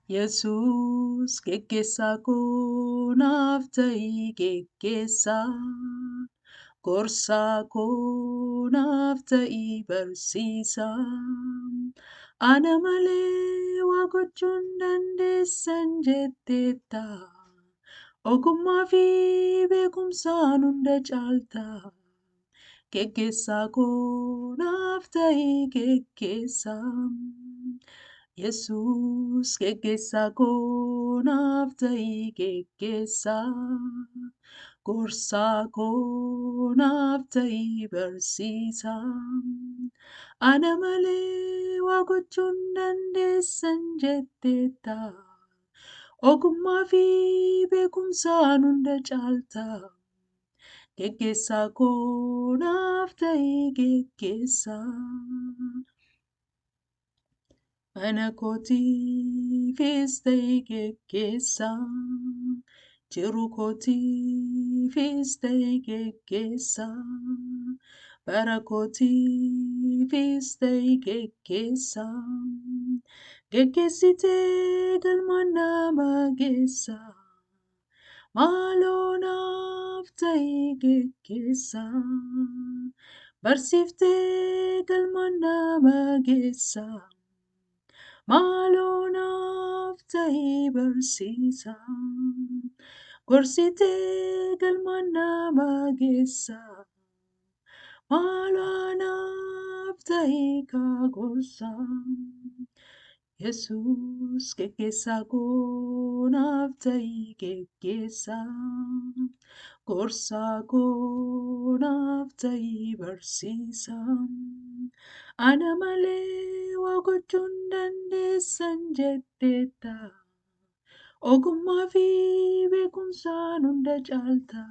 Yesuus geggeessaa koo naaf ta'i geggeessaa. Gorsaa koo naaf ta'i barsiisaa. Ana malee waa gochuu hin dandeessan jetteetta. Ogummaa fi beekumsaan hunda caalta. Geggeessaa koo naaf ta'i geggeessaa. Yesuus geggeessaa koo naaf ta'i geggeessaa. Gorsaa koo naaf ta'i barsiisaa. Ana malee waa gochuu hin dandeessan jetteetta. Ogummaa fi beekumsaan hunda caalta. Geggeessaa koo naaf ta'i geggeessaa. Mana kootiifis ta'i geggeessaa. Jiru kootiifis ta'i geggeessaa. Bara kootiifis ta'i geggeessaa. Geggeessitee galmaan nama geessaa. Maaloo naaf ta'i geggeessaa. Barsiiftee galmaan nama geessaa. Maaloo naaf ta'i barsiisaa. Gorsitee galmaan nama geessaa. Maaloo naaf ta'i kaa gorsaa. Yesuus geggeessaa koo naaf ta'i geggeessaa. Gorsaa koo naaf ta'i barsiisaa. Ana malee waa gochuu hin dandeessan jetteetta. Ogummaa fi beekumsaan hunda caalta.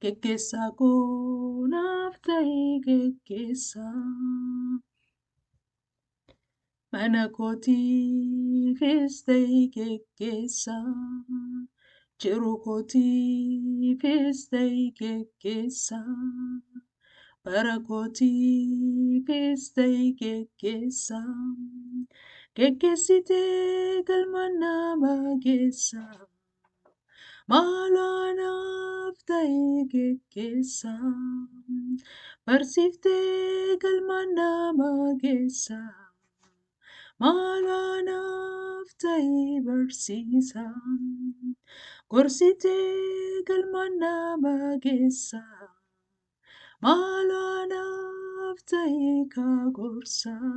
Geggeessaa koo naaf ta'i geggeessaa. Mana kootiifis ta'i geggeessaa. Jiru kootiifis ta'i geggeessaa. Bara kootiifis ta'i geggeessaa. Geggeessitee galmaan nama geessaa. Maaloo naaf ta'i geggeessaa. Barsiiftee galmaan nama geessaa. Maaloo naaf ta'i barsiisaa. Gorsitee galmaan nama geessaa. Maaloo naaf ta'i kaa gorsaa.